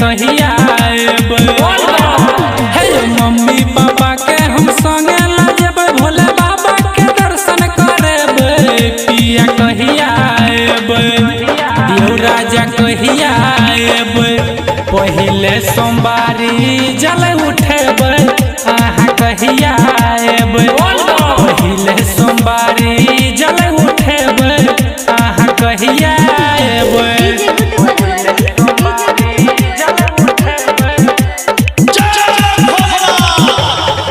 कहिया एबै। हे मम्मी पापा के हम संगे ल जेबै, भोले बाबा के दर्शन करेबै। पिया कहिया एबै, यौ राजा कहिया एबै। पहिले सोमवारी जल उठेबै, अहाँ कहिया एबै। पहिले सोमवारी जल उठेबै, अहाँ कहिया एबै। जल उठेबै।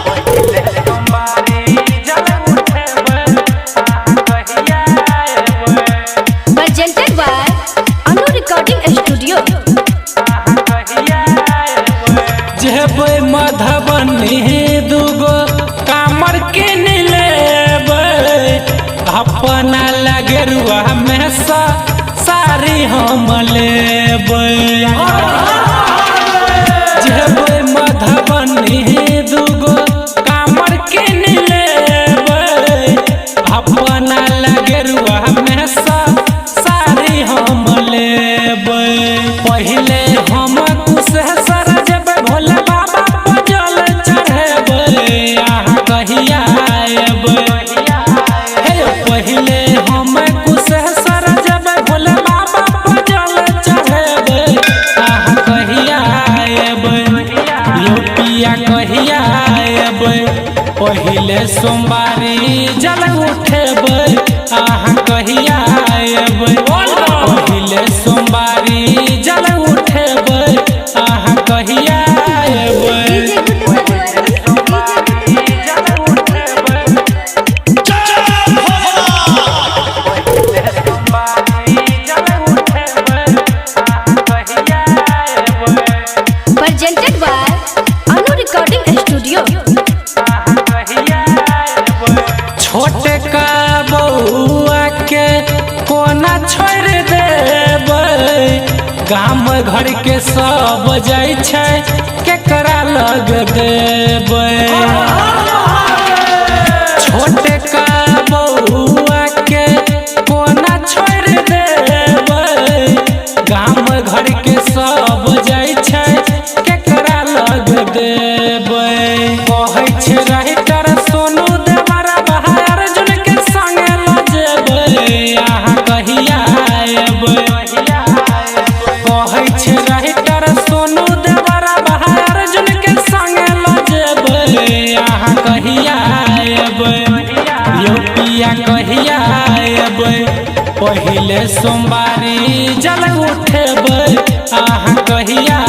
पहिले सोमवारी जल उठेबै, अहाँ कहिया एबै। Presented by Anu Recording Studio. जेबै मधुबनी दूगो कामर किन लेबै, अपना लगेरुआ में साड़ी हम लेबै। जेबै मधुबनी दूगो कामर किन लेबै, अपना लगेरुआ में साड़ी हम लेबै। पहिले हम कुशेश्वर जेबै, भोले बाबा पर जल चढ़ेबै। अहाँ कहिया एबै। हे पहिले हम कुशेश्वर जेबै, भोले बाबा पर जल चढ़ेबै। अहाँ कहिया एबै, यौ पिया कहिया एबै। पहिले सोमवारी जल उठेबै, अहाँ कहिया एबै। पहिले सोमवारी जल उठेबै, अहाँ कहिया एबै। जल उठेबै। पहिले सोमवारी जल उठेबै, अहाँ कहिया एबै। Presented by Anu Recording Studio. छोटे का बउआ के कोना छोड़ देबै, गाम घर के सब जाइ छै केकरा लग देबै। छोटे का बउआ के कोना छोड़ देबै, गाम घर के सब जाइ छै केकरा लग देबै। कहै छै राइटर सोनू देवरा भाई अर्जुन के संगे ल जेबै। अहाँ कहिया एबै। कहै छै राइटर सोनू देवरा भाई अर्जुन के संगे ल जेबै। अहाँ कहिया एबै, यौ पिया कहिया एबै। पहिले सोमवारी जल उठेबै, अहाँ कहिया